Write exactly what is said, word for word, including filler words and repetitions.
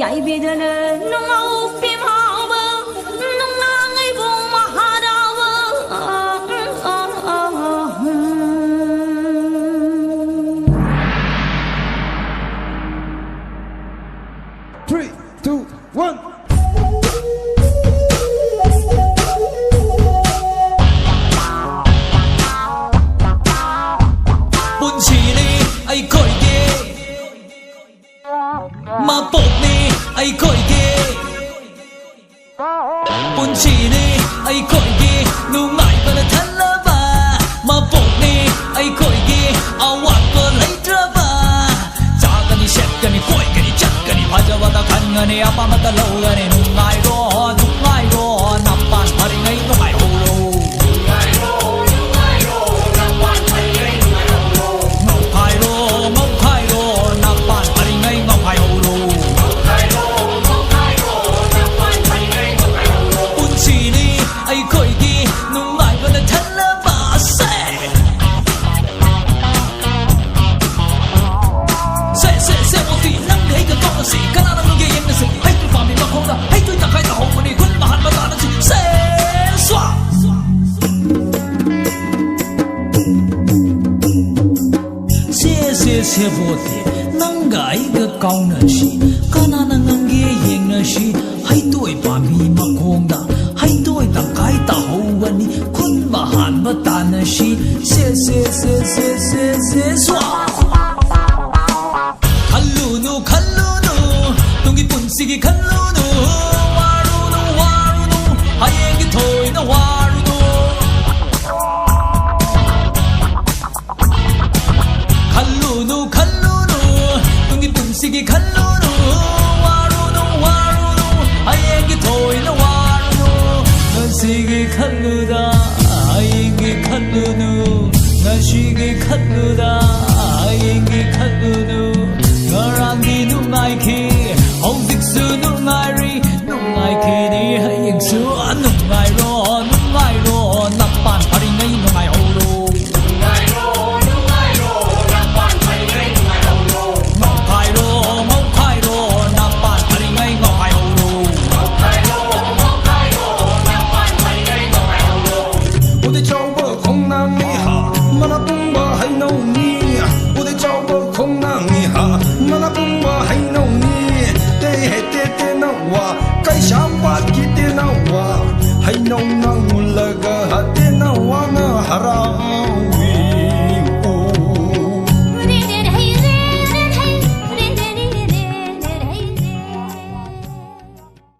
ꯑꯩ ꯕꯦꯗꯅ ꯅꯨꯡꯉꯧ ꯄꯤꯃꯥꯎꯕ, ꯅꯨꯡꯅꯥꯡ ꯑꯩꯕꯨꯡ ꯃꯍꯥꯔꯥꯎꯕ꯫ Three, two, one. ꯄꯨꯟꯁꯤꯅꯤ ꯑꯩꯈꯣꯏꯒꯤ, ꯃꯄꯣꯛꯅꯤ ꯑꯩꯈꯣꯏꯒꯤ꯫ ꯄꯨꯟꯁꯤꯅꯤ ꯑꯩꯈꯣꯏꯒꯤ, ꯅꯨꯡꯉꯥꯏꯕꯅ ꯊꯜꯂꯕ ꯃꯄꯣꯛꯅꯤ ꯑꯩꯈꯣꯏꯒꯤ꯫ ꯑꯋꯥꯠꯄ ꯂꯩꯇ꯭ꯔꯕ, ꯆꯥꯒꯅꯤ, ꯁꯦꯠꯀꯅꯤ, ꯀꯣꯏꯒꯅꯤ, ꯆꯠꯀꯅꯤ, ꯐꯖꯕꯗ ꯈꯟꯒꯅꯤ, ꯑꯄꯥꯝꯕꯇ ꯂꯧꯒꯅꯤ꯫ ꯅꯨꯡꯉꯥꯏꯔꯣ, ꯅꯨꯡꯉꯥꯏꯔꯣ, ꯅꯄꯥꯟ ꯐꯔꯤꯉꯩ ꯅꯨꯡꯉꯥꯏꯍꯧꯔꯣ꯫ ꯉꯥꯎꯈꯥꯏꯔꯣ, ꯉꯥꯎꯈꯥꯏꯔꯣ, ꯅꯄꯥꯟ ꯐꯔꯤꯉꯩ ꯉꯥꯎꯈꯥꯏꯍꯧꯔꯣ꯫ ꯄꯨꯟꯁꯤꯅꯤ ꯑꯩꯈꯣꯏꯒꯤ, ꯅꯨꯡꯉꯥꯏꯕꯅ ꯊꯜꯂꯕ꯫ ꯁꯦ! ꯁꯦ, ꯁꯦ, ꯁꯦ, ꯃꯣꯇꯤ, ꯅꯪꯗꯤ ꯑꯩꯒ ꯀꯥꯎꯅꯁꯤ꯫ ꯀꯅꯥꯅ ꯉꯝꯒꯦ ꯌꯦꯡꯅꯁꯤ꯫ ꯍꯩꯇꯨ ꯄꯥꯝꯕꯤ ꯃꯈꯣꯡꯗ ꯍꯩꯇꯨ ꯇꯪꯈꯥꯏ ꯇꯥꯍꯧꯕꯅꯤ꯫ ꯈꯨꯟ ꯃꯍꯥꯠꯄ ꯇꯥꯅꯁꯤ꯫ ꯁꯦ, ꯁ꯭ꯋꯥ! ꯁꯦ, ꯁꯦ, ꯁꯦ, ꯃꯣꯇꯤ, ꯅꯪꯒ ꯑꯩꯒ ꯀꯥꯎꯅꯁꯤ꯫ ꯀꯅꯥꯅ ꯉꯝꯒꯦ ꯌꯦꯡꯅꯁꯤ꯫ ꯍꯩꯇꯣꯏ ꯄꯥꯝꯕꯤ ꯃꯈꯣꯡꯗ ꯍꯩꯇꯣꯏ ꯇꯪꯈꯥꯏ ꯇꯥꯍꯧꯕꯅꯤ꯫ ꯈꯨꯟꯕ ꯍꯥꯟꯕ ꯇꯥꯅꯁꯤ꯫ ꯁꯦ, ꯁꯦ, ꯁꯦ, ꯁꯦ, ꯁꯦ, ꯁꯦ, ꯁ꯭ꯋꯥ! ꯈꯜꯂꯨꯅꯨ, ꯈꯜꯂꯨꯅꯨ, ꯇꯨꯡꯒꯤ ꯄꯨꯟꯁꯤꯒꯤ ꯈꯜꯂꯨꯅꯨ꯫ ꯋꯥꯔꯨꯅꯨ, ꯋꯥꯔꯨꯅꯨ, ꯍꯌꯦꯡꯒꯤ ꯊꯣꯏꯅ ꯋꯥꯔꯨꯅꯨ꯫ ꯈꯜꯂꯨꯅꯨ, ꯈꯜꯂꯨꯅꯨ, ꯇꯨꯡꯒꯤ ꯄꯨꯟꯁꯤꯒꯤ ꯈꯜꯂꯨꯅꯨ꯫ ꯋꯥꯔꯨꯅꯨ, ꯋꯥꯔꯨꯅꯨ, ꯍꯌꯦꯡꯒꯤ ꯊꯣꯏꯅ ꯋꯥꯔꯨꯅꯨ꯫ ꯉꯁꯤꯒꯤ ꯈꯜꯂꯨꯗ ꯍꯌꯦꯡꯒꯤ ꯈꯜꯂꯨꯅꯨ꯫ ꯉꯁꯤꯒꯤ ꯈꯜꯂꯨꯗ ꯍꯌꯦꯡ ꯈꯣꯡꯅꯥꯡꯅꯤ ꯍꯥ, ꯃꯅꯥ ꯄꯨꯝꯕ ꯍꯩꯅꯧꯅꯤ꯫ ꯎꯗꯩ ꯆꯥꯎꯕ ꯈꯣꯡꯅꯥꯡꯅꯤ ꯍꯥ, ꯃꯅꯥ ꯄꯨꯝꯕ ꯍꯩꯅꯧꯅꯤ꯫ ꯇꯦ ꯍꯦ ꯇꯦ ꯇꯦ ꯅꯧꯋꯥ, ꯀꯩꯁꯥꯝꯄꯥꯠꯀꯤ ꯇꯦ ꯅꯧꯋꯥ꯫ ꯍꯩꯅꯧ ꯅꯪ